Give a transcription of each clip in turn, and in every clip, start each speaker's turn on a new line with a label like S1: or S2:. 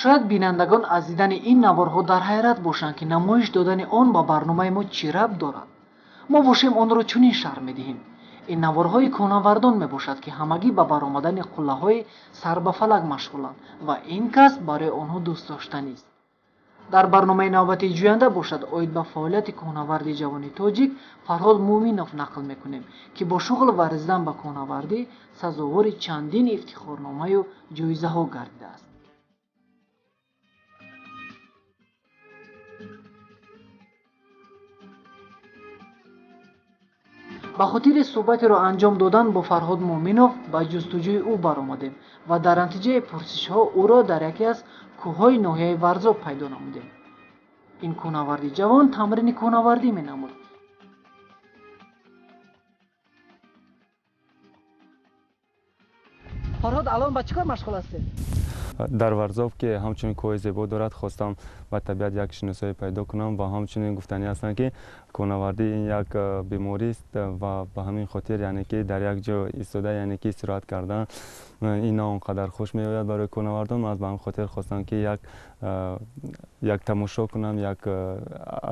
S1: Шояд бинандагон аз дидани ин наворҳо дар ҳайрат бошанд, ки намоиш додани он ба барномаи мо чӣ рабт дорад. Мо бошем онро чунин шарҳ медиҳем. Ин наворҳои кӯҳнавардон мебошад, ки ҳамагӣ ба баромадани қуллаҳои сар ба фалак машғуланд ва ин касб барои онҳо дӯстдоштанист. Дар барномаи навбатии ҷӯянда бошад оид ба фаъолияти кӯҳнаварди ҷавони тоҷик Фарҳод Муъминов нақл мекунем, ки бо шуғл варзидан ба кӯҳнавардӣ сазовори чандин ифтихорномаю ҷоизаҳо гардидааст. Ба хотири суҳбатеро анҷом додан бо Фарҳод Муъминов ба ҷустуҷӯи ӯ баромадем ва дар натиҷаи пурсишҳо ӯро дар яке аз кӯҳҳои ноҳияи Варзоб пайдо намудем. Ин кӯҳнаварди ҷавон тамрини кӯҳнавардӣ менамуд. Фарҳод, алон ба чӣ кор машғул ҳастед?
S2: Дар Варзоб, ки ҳамчунин кӯҳи зебо дорад, хостам ба табиат як шиносоӣ пайдо кунам ва ҳамчунин гуфтанӣ ҳастам, ки кӯҳнавардӣ ин як беморист ва ба ҳамин хотир, яъне ки дар як ҷо истода, яъне ки истироҳат кардан ин на он қадар хуш меояд барои кӯҳнавардон. Ман ба ҳамин хотир хостам, ки як тамошо кунам, як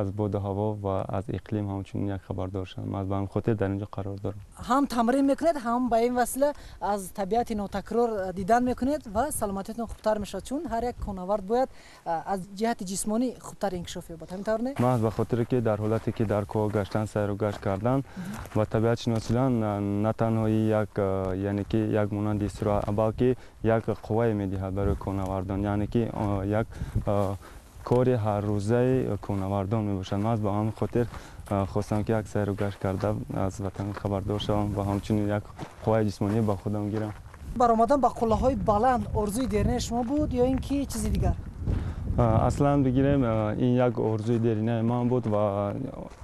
S2: аз боду ҳаво ва аз иқлим ҳамчунин як хабардор шавам. Ман ба ҳамин хотир дар ин ҷо қарор дорам.
S1: Ҳам тамрин мекунед, ҳам ба ин васила аз табиати нотакрор дидан мекунед ва саломатиятон хубтар мешавад, чун ҳар як кӯҳнавард бояд аз ҷиҳати ҷисмонӣ хубтар инкишоф ёбад. Ҳамин тавр не?
S2: Ман ба хотире ки дар ҳолате ки дар кӯҳ гаштан, сайру гашт кардан ва табиат шиносидан на танҳо як, яъне ки як монанди истироҳат, балки як қуввае медиҳад барои кӯҳнавардон, яъне ки як кори ҳаррӯзаи кӯҳнавардон мебошад. Ман ба ҳамин хотир хостам, ки як сайру гашт карда аз ватан хабардор шавам ва ҳамчунин як қувваи ҷисмонӣ ба худам гирам.
S1: Баромадан ба қуллаҳои баланд орзуи деринаи шумо буд ё ин ки чизи дигар?
S2: Аслан бигирем, ин як орзуи деринаи ман буд ва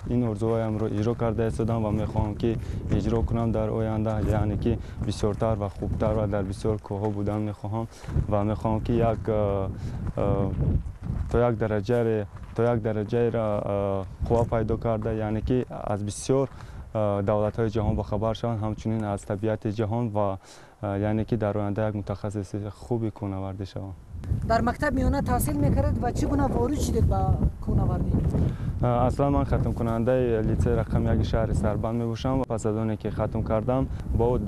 S2: ин орзуҳоямро иҷро карда истодам ва мехоҳам, ки иҷро кунам дар оянда, яъне ки бисёртар ва хубтар ва дар бисёр кӯҳҳо будан мехоҳам ва мехоҳам, ки як то як дараҷаеро қувва пайдо карда, яъне ки аз бисёр давлатҳои ҷаҳон бохабар шаванд, ҳамчунин аз табиати ҷаҳон ва яъне ки дар оянда як мутахассиси хуби кӯҳнавардӣ шавам.
S1: Дар мактаб миёна таҳсил мекардед ва чӣ гуна ворид шудед ба кӯҳнавардӣ?
S2: Аслан ман хатмкунандаи литсеи рақами яки шаҳри Сарбанд мебошам ва пас аз оне ки хатм кардам, бо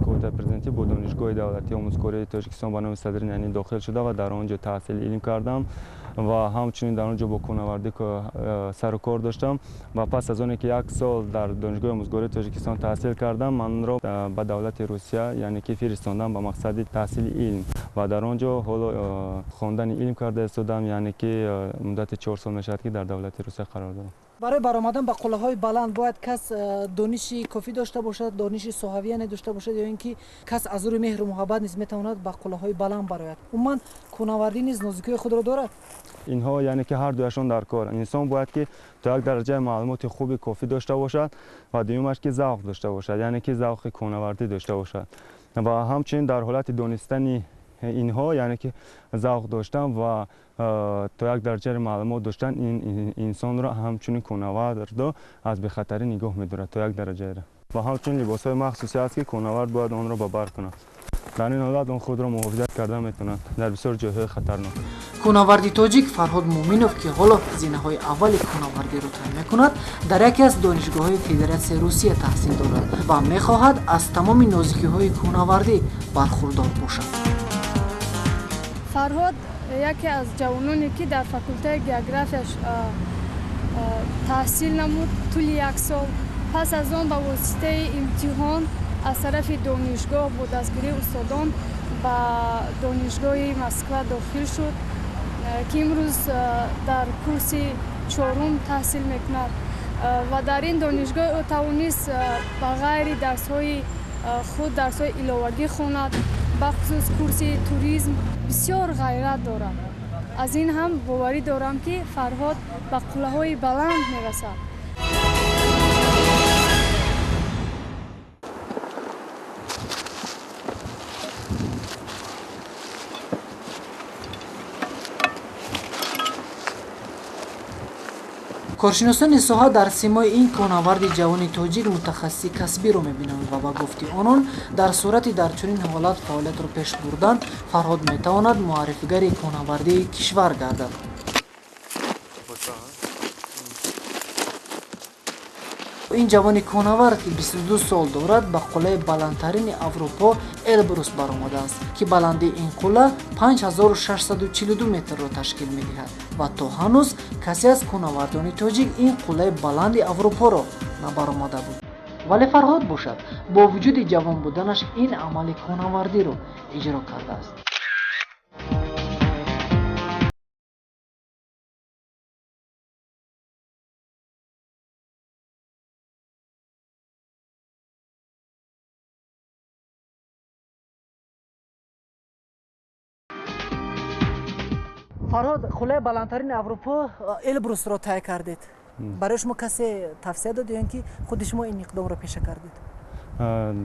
S2: квотаи президентӣ бо Донишгоҳи давлатии омӯзгории Тоҷикистон ба номи Садриддин Айнӣ дохил шуда ва дар он ҷо таҳсили илм кардам ва ҳамчунин дар он ҷо бо кӯҳнавардӣ сару кор доштам. Ва пас аз оне ки як сол дар Донишгоҳи омӯзгории Тоҷикистон таҳсил кардам, манро ба давлати Русия, яъне ки фиристондан ба мақсади таҳсили илм ва дар он ҷо ҳоло хондани илм карда истодам, яъне ки муддати 4 сол мешавад, ки дар давлати Русия қарор дорам.
S1: Барои баромадан ба қуллаҳои баланд бояд кас дониши кофӣ дошта бошад, дониши соҳавӣ яъне дошта бошад, ё ин ки кас аз рӯи меҳру муҳаббат низ метавонад ба қуллаҳои баланд барояд? Умуман кӯҳнавардӣ низ нозукиҳои худро дорад.
S2: Инҳо, яъне ки ҳар дуяшон дар кор. Инсон бояд ки то як дараҷаи маълумоти хуби кофӣ дошта бошад ва дуюмаш ки завқ дошта бошад, яъне ки завқи кӯҳнавардӣ дошта бошад. Ва ҳамчунин дар ҳолати донистани инҳо, яъне ки завқ доштан ва то як дараҷаи маълумот доштан, ин инсонро ҳамчунин кӯҳнавардо аз бехатарӣ нигоҳ медорад то як дараҷаеро. Ва ҳамчунин либосҳои махсусе ҳаст, ки кӯҳнавард бояд онро ба бар кунад. Дар ин ҳолат он худро муҳофизат карда метавонад дар бисёр ҷойҳои хатарнок.
S1: Кӯҳнаварди тоҷик Фарҳод Муъминов, ки ҳоло зинаҳои аввали кӯҳнавардиро тай мекунад, дар яке аз донишгоҳҳои Федератсияи Русия таҳсил дорад ва мехоҳад аз тамоми нозукиҳои кӯҳнавардӣ бархурдор бошад.
S3: Фарҳод яке аз ҷавононе, ки дар факултаи географияш таҳсил намуд тӯли як сол. Пас аз он ба воситаи имтиҳон аз тарафи донишгоҳ бо дастгирии устодон ба донишгоҳи Москва дохил шуд, ки имрӯз дар курси чорум таҳсил мекунад. Ва дар ин донишгоҳ ӯ тавонист ба ғайри дарсҳои худ дарсҳои иловагӣ хонад, бахусус курси туризм. Бисёр ғайрат дорад. Аз ин ҳам боварӣ дорам, ки Фарҳод ба қуллаҳои баланд мерасад.
S1: Коршиносони соҳа дар симои ин кӯҳнаварди ҷавони тоҷик мутахассиси касбиро мебинанд ва ба гуфти онон дар сурати дар чунин ҳолат фаъолиятро пеш бурдан Фарҳод метавонад муаррифигари кӯҳнавардии кишвар гардад. Ин ҷавони кӯҳнавард, ки 22 сол дорад, ба қуллаи баландтарини Аврупо Элбрус баромадааст, ки баландии ин қулла 5642 метрро ташкил медиҳад ва то ҳанӯз касе аз кӯҳнавардони тоҷик ин қуллаи баланди Аврупоро набаромада буд. Вале Фарҳод бошад, бо вуҷуди ҷавон буданаш ин амали кӯҳнавардиро иҷро кардааст. Фарҳод, қуллаи баландтарини Аврупо Элбрусро тай кардед. Барои шумо касе тавсия дод ё ин ки худи шумо ин иқдомро пеша кардед?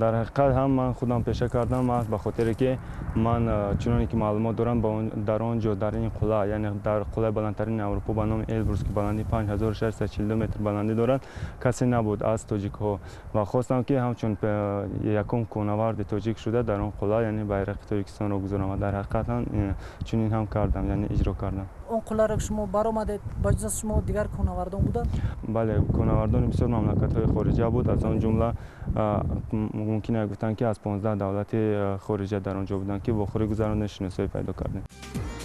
S2: Дар ҳақиқат ҳам ман худам пеша кардам, маҳз ба хотире ки ман чуноне ки маълумот дорам, дар он ҷо, дар ин қулла, яъне дар қуллаи баландтарини Аврупо ба номи Элбрус, ки баландии 5642 метр баландӣ дорад, касе набуд аз тоҷикҳо ва хостам ки ҳамчун якум кӯҳнаварди тоҷик шуда дар он қулла, яъне байрақи Тоҷикистонро гузорам ва дар ҳақиқат ҳам чунин ҳам кардам, яъне иҷро кардам.
S1: Он қулларо шумо баромадед, ба ҷуз аз шумо дигар кӯҳнавардон буданд?
S2: Бале, кӯҳнавардони бисёр мамлакатҳои хориҷа буд, аз он ҷумла мумкин аст гуфтан ки аз 15 давлати хориҷа дар он ҷо буданд, ки вохӯрӣ гузаронда шиносоӣ пайдо кардем.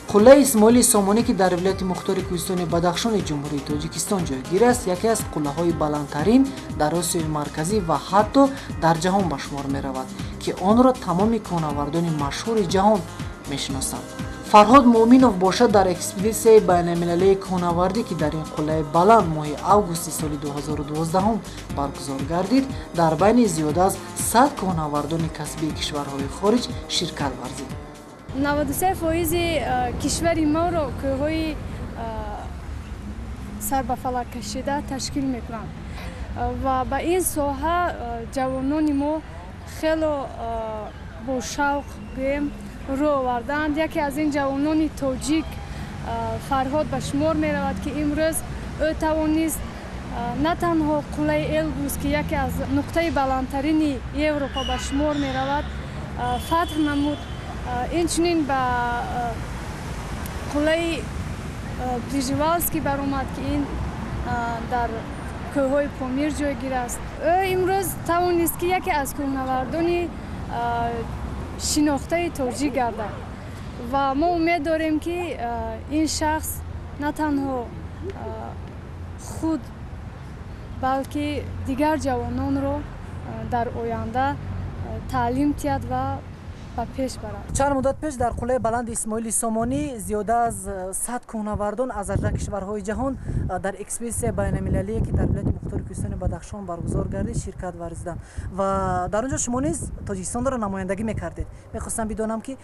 S1: Қуллаи Исмоили Сомонӣ, ки дар вилояти мухтори кӯҳистони Бадахшони Ҷумҳурии Тоҷикистон ҷойгир аст, яке аз қуллаҳои баландтарин дар Осиёи Марказӣ ва ҳатто дар ҷаҳон ба шумор меравад, ки онро тамоми кӯҳнавардони машҳури ҷаҳон мешиносанд. Фарҳод Муъминов бошад, дар экспедитсияи байналмилалии кӯҳнавардӣ, ки дар ин қуллаи баланд моҳи августи соли 2012 баргузор гардид, дар байни зиёда аз 100 кӯҳнавардони касбии кишварҳои хориҷ ширкат варзид.
S3: 93% кишвари моро кӯҳҳои сарбафалак кашида ташкил мекунанд ва ба ин соҳа ҷавонони мо хело бо шавқ гӯем рӯ овардаанд. Яке аз ин ҷавонони тоҷик Фарҳод ба шумор меравад, ки имрӯз ӯ тавонист на танҳо қуллаи Элбрус, ки яке аз нуқтаи баландтарини Европа ба шумор меравад, фатҳ намуд, инчунин ба қуллаи Пржевалский баромад, ки ин дар кӯҳҳои Помир ҷойгир аст. Ӯ имрӯз тавонист, ки яке аз кӯҳнавардони шинохтаи тоҷик гардад ва мо умед дорем, ки ин шахс на танҳо худ, балки дигар ҷавононро дар оянда таълим диҳад ва ба пеш барад.
S1: Чанд муддат пеш дар қуллаи баланди Исмоили Сомонӣ зиёда аз 100 кӯҳнавардон аз 18 кишварҳои ҷаҳон дар экспедитсияи байналмилалие, ки дар вилояти мухтори кӯҳистони Бадахшон баргузор гардид, ширкат варзиданд ва дар он ҷо шумо низ Тоҷикистонро намояндагӣ мекардед. Мехостам бидонам, ки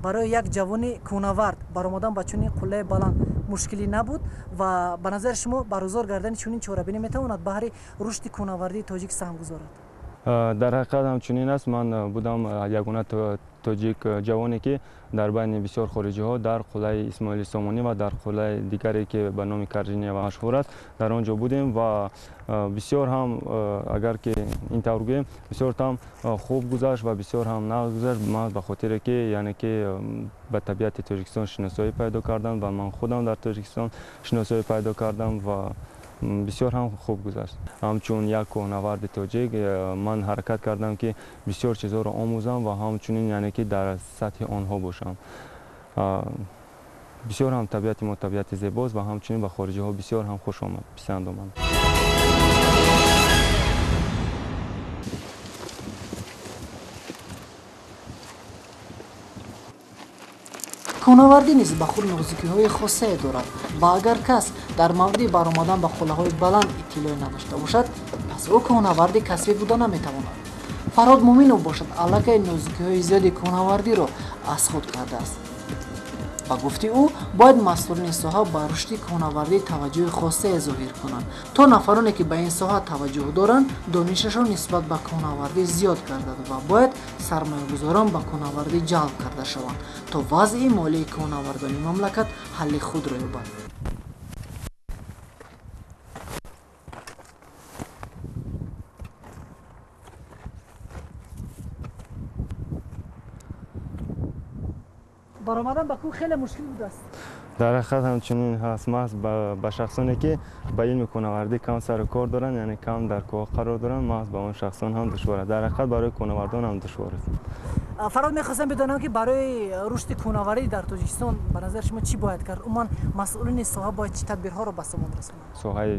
S1: барои як ҷавони кӯҳнавард баромадан ба чунин қуллаи баланд мушкилӣ набуд ва ба назари шумо баргузор гардани чунин чорабинӣ метавонад баҳри рушди кӯҳнавардии тоҷик саҳм гузорад?
S2: Дар ҳақиқат ҳамчунин аст. Ман будам ягона тоҷик ҷавоне, ки дар байни бисёр хориҷиҳо дар қуллаи Исмоили Сомонӣ ва дар қуллаи дигаре, ки ба номи Каржиния машҳур аст, дар он ҷо будем ва бисёр ҳам, агар ки ин тавр гӯем, бисёр ҳам хуб гузашт ва бисёр ҳам нағз гузашт. Ман ба хотире ки, яъне ки ба табиати Тоҷикистон шиносоӣ пайдо кардам ва ман худам дар Тоҷикистон шиносоӣ пайдо кардам ва бисёр ҳам хуб гузашт. Ҳамчун як кӯҳнаварди тоҷик ман ҳаракат кардам, ки бисёр чизҳоро омӯзам ва ҳамчунин, яъне ки дар сатҳи онҳо бошам. Бисёр ҳам табиати мо табиати зебост ва ҳамчунин ба хориҷиҳо бисёр ҳам хуш омад, писанд омад.
S1: Кӯҳнавардӣ низ ба худ нозукиҳои хосае дорад ва агар кас дар мавриди баромадан ба қуллаҳои баланд иттилоъе надошта бошад, пас ӯ кӯҳнаварди касбӣ буда наметавонад. Фарҳод Муъминов бошад, аллакай нозукиҳои зиёди кӯҳнавардиро аз худ кардааст. Ба гуфти ӯ, бояд масъулини соҳа ба рушди кӯҳнавардӣ таваҷҷӯҳи хосае зоҳир кунанд, то нафароне, ки ба ин соҳа таваҷҷӯҳ доранд, донишашон нисбат ба кӯҳнавардӣ зиёд гардад ва бояд сармоягузорон ба кӯҳнавардӣ ҷалб карда шаванд, то вазъи молии кӯҳнавардони мамлакат ҳалли худро ёбад. Баромадан ба кӯҳ хеле мушкил будааст.
S2: Дар ҳақиқат ҳамчунин ҳаст. Маҳз ба шахсоне, ки ба илми кӯҳнавардӣ кам сару кор доранд, яъне кам дар кӯҳ қарор доранд, маҳз ба он шахсон ҳам душвор аст. Дар ҳақиқат барои кӯҳнавардон ҳам душвор аст.
S1: Фарҳод, мехостам бидонам, ки барои рушди кӯҳнавардӣ дар Тоҷикистон ба назари шумо чӣ бояд кард? Умуман, масъулини соҳа бояд чӣ тадбирҳоро ба сомон расонанд?
S2: Соҳаи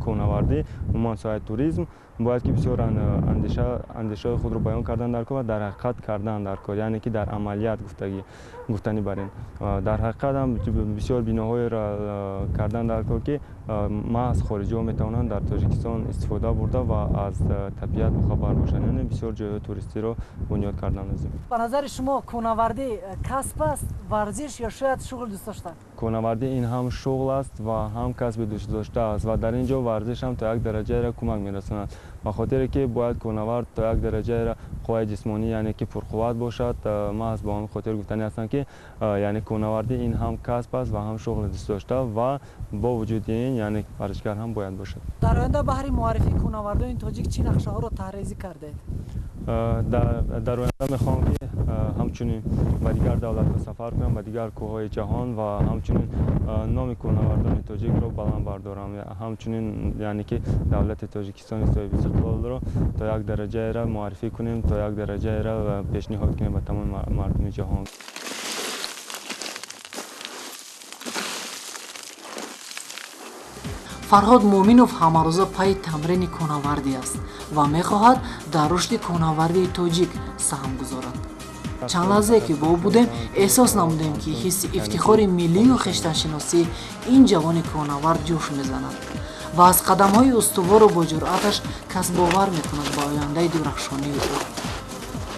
S2: кӯҳнавардӣ, умуман соҳаи туризм бояд ки бисёр андешаҳои худро баён кардан дар кор ва дар ҳақиқат кардан дар кор, яъне ки дар амалият гуфтанӣ бар ин. Дар ҳақиқат ҳам бисёр биноҳоеро кардан дар кор, ки маҳз хориҷиҳо метавонанд дар Тоҷикистон истифода бурда ва аз табиат бохабар бошанд, яъне бисёр ҷойҳои туристиро бунёд кардан лозим.
S1: Ба назари шумо, кӯҳнавардӣ касб аст, варзиш ё шояд шуғли дӯстдошта?
S2: Кӯҳнавардӣ ин ҳам шуғл аст ва ҳам касби дӯстдошта аст ва дар ин ҷо варзиш ҳам то як дараҷаеро кӯмак мерасонад, ба хотире ки бояд кӯҳнавард то як дараҷаеро қувваи ҷисмонӣ, яъне ки пурқувват бошад. Маҳз ба он хотир гуфтанӣ ҳастам, ки яъне кӯҳнавардӣ ин ҳам касб аст ва ҳам шуғли дӯстдошта ва бо вуҷуди ин, яъне варзишгар ҳам бояд бошад.
S1: Дар оянда баҳри муаррифии кӯҳнавардони тоҷик чӣ нақшаҳоро таҳрезӣ кардаед?
S2: Дар оянда мехоҳам, ки ҳамчунин ба дигар давлатҳо сафар кунам, ба дигар кӯҳҳои ҷаҳон ва ҳамчунин номи кӯҳнавардони тоҷикро баланд бардорам, ҳамчунин яъне ки давлати Тоҷикистони соҳиби истиқлолро то як дараҷаеро муаррифӣ кунем, то як дараҷаеро пешниҳод кунем ба тамоми мардуми ҷаҳон.
S1: Фарҳод Муъминов ҳамарӯза пайи тамрини кӯҳнавардӣ аст ва мехоҳад дар рушди кӯҳнавардии тоҷик саҳм гузорад. Чанд лаҳзае ки бо ӯ будем, эҳсос намудем, ки ҳисси ифтихори миллию хештаншиносии ин ҷавони кӯҳнавард ҷӯш мезанад ва аз қадамҳои устувору бо ҷуръаташ кас бовар мекунад ба ояндаи дурахшонии ӯ.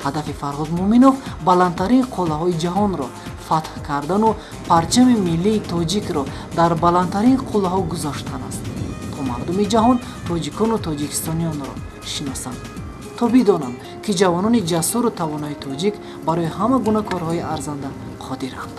S1: Ҳадафи Фарҳод Муъминов баландтарин қуллаҳои ҷаҳонро фатҳ кардану парчами миллии тоҷикро дар баландтарин қуллаҳо гузоштан аст, то мардуми ҷаҳон тоҷикону тоҷикистониёнро шиносанд, то бидонанд, ки ҷавонони ҷасуру тавонои тоҷик барои ҳама гуна корҳои арзанда қодиранд.